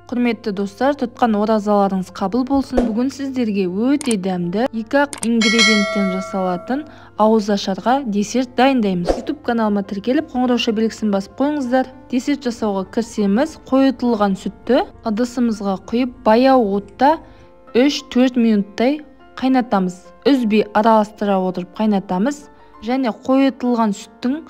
Құрметті достар, тұтқан оразаларыңыз қабыл болсын. Бүгін сіздерге өте дәмді екі-ақ ингредиенттен жасалатын ауызашарға десерт дайындаймыз. YouTube каналыма тіркеліп, қоңырауша белгісін басып қойыңыздар. Десерт жасауға кірісеміз. Қойытылған сүтті ыдысымызға құйып, баяу отта 3-4 минуттай қайнатамыз. Үзбей араластыра отырып қайнатамыз. Және қойытылған сүттің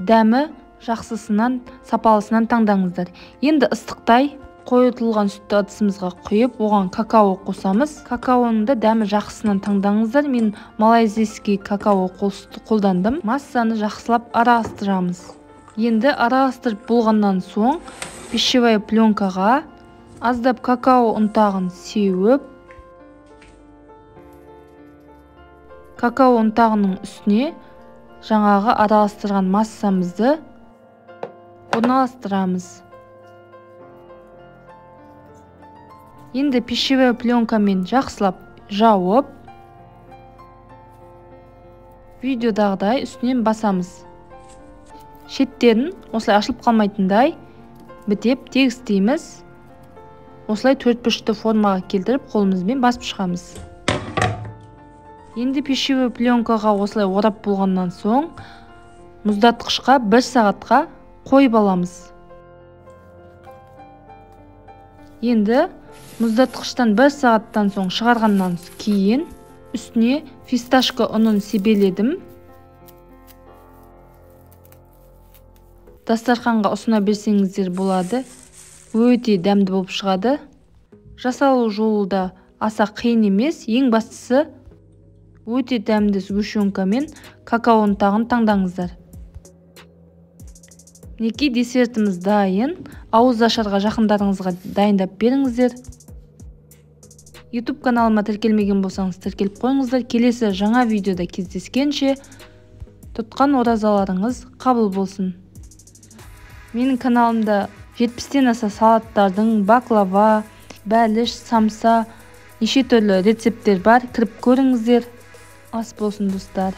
дәмі жақсысынан, сапалысынан таңдаңыздар. Енді ыстықтай қойытылған сүтті ыдысымызға құйып, оған какао қосамыз. Какаоның да дәмі жақсысынан таңдаңыздар. Мен малайзийский какао қолдандым. Массаны жақсылап араластырамыз. Енді араластырып болғаннан соң пищевая пленкаға аздап какао ұнтағын сеуіп, какао ұнтағының үстіне жаңағы араластырған массамызды орналастырамыз. Енді пищевая пленкамен жақсылап жауып, видеодағыдай үстінен басамыз. Шеттерін осылай ашылып қалмайтындай бітеп тегістейміз. Осылай төртбұрышты формаға келтіріп қолымызбен басып шығамыз. Енді пищевая пленкаға осылай орап болғаннан соң мұздатқышқа 1 сағатқа қойып аламыз. Енді мұздатқыштан 1 сағаттан соң шығарғаннан кейін үстіне фисташка ұнын себеледім. Дастарханға ұсына берсеңіздер болады. Өте дәмді болып шығады. Жасалу жолы да аса қиын емес. Ең бастысы өте дәмді сгущенка мен какао ұнтағын таңдаңыздар. Мінекей десертіміз дайын. Ауызашарға жақындарыңызға дайындап беріңіздер. YouTube каналыма тіркелмеген болсаңыз тіркеліп қойыңыздар. Келесі жаңа видеода кездескенше тұтқан оразаларыңыз қабыл болсын. Менің каналымда 70-тен аса салаттардың, баклава, бәліш, самса, неше түрлі рецепттер бар. Кіріп көріңіздер. Ас болсын достар.